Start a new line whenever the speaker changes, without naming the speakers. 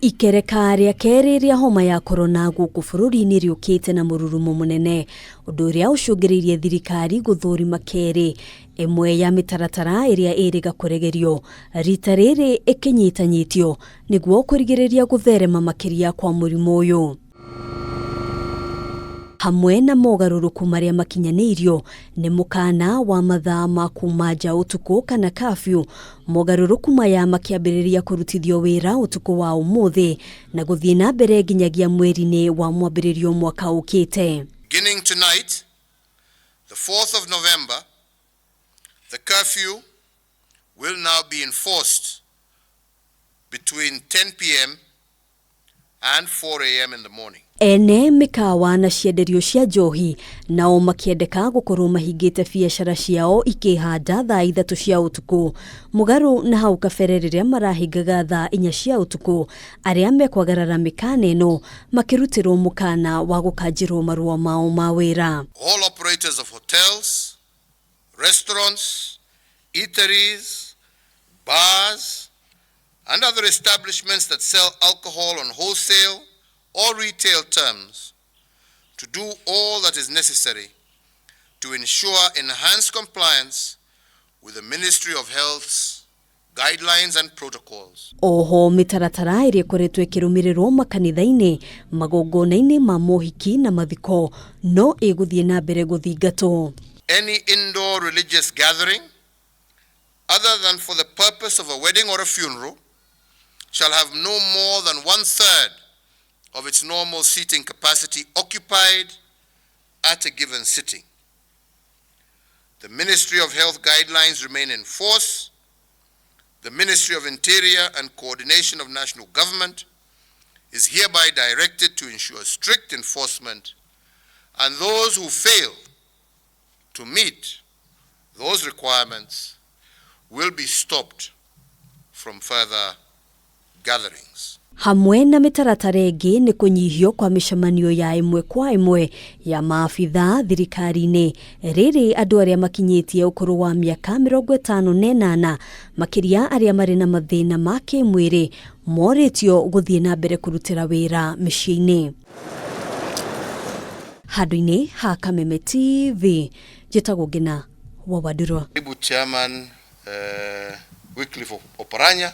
Ikereka rĩa kerĩ rĩa homa ya korona gũkũ bũrũri-inĩ rĩũkĩte na mũrurumo mũnene, ũndũ ũrĩa ũcũngĩrĩirie thirikari gũthũrima kerĩ ĩmwe ya mĩtaratara ĩrĩa ĩrĩga kũregerio rita rĩrĩ ĩkĩnyitanyitio nĩguo kũrigĩrĩria gũtherema makĩria kwa mũrimũ ũyũ. Hamwe na mogarũrũku marĩa makinyanĩirio nĩ mũkana wa mathaa ma kuma nja ũtukũ kana curfew. Mogarũrũku maya makĩambĩrĩria kũrutithio wĩra ũtukũ wa ũmũthĩ na gũthiĩ na mbere nginyagia mweri-inĩ wa mwambĩrĩrio mwaka ũkĩte.
Beginning tonight, the 4th of November, the curfew will now be enforced between 10 p.m. and 4 a.m. in the morning.
Ene mĩkawa na cienderio cia njohi nao makĩendeka gũkorwo mahingĩte biacara ciao ikĩhanda thaa 3 cia ũtukũ, mũgarũ na hau kabere rĩrĩa marahingaga thaa 4 cia ũtukũ. Arĩa mekwagarara mĩkana ĩno makĩrutĩrwo mũkana wa gũkanjĩrwo marũa mao ma wĩra.
All operators of hotels, restaurants, eateries, bars, and other establishments that sell alcohol on wholesale or retail terms to do all that is necessary to ensure enhanced compliance with the Ministry of Health's guidelines and protocols.
Oho mĩtaratara ĩrĩa ĩkoretwo ĩkĩrũmĩrĩrwo makanitha-inĩ, magongona-inĩ ma mohiki na mathiko no ĩgũthiĩ na mbere gũthingatwo.
Any indoor religious gathering other than for the purpose of a wedding or a funeral shall have no more than 1/3 of its normal seating capacity occupied at a given sitting. The Ministry of Health guidelines remain in force. The Ministry of Interior and Coordination of National Government is hereby directed to ensure strict enforcement, and those who fail to meet those requirements will be stopped from further gatherings.
Hamwe na mĩtaratara ĩngĩ nĩ kũnyihio kwa mĩcemanio ya ĩmwe kwa ĩmwe ya maabitha thirikari-inĩ. Rĩrĩ andũ arĩa makinyĩtie ũkũrũ wa mĩaka 58, makĩria arĩa marĩ na mathĩna ma kĩmwĩrĩ, morĩtio gũthiĩ na mbere kũrutĩra wĩra mĩciĩ-inĩ. Handũ-inĩ ha Kameme TV, njĩtagwo Ngina wa Wandurwa.
Karibu Chairman Wycliffe Oparanya.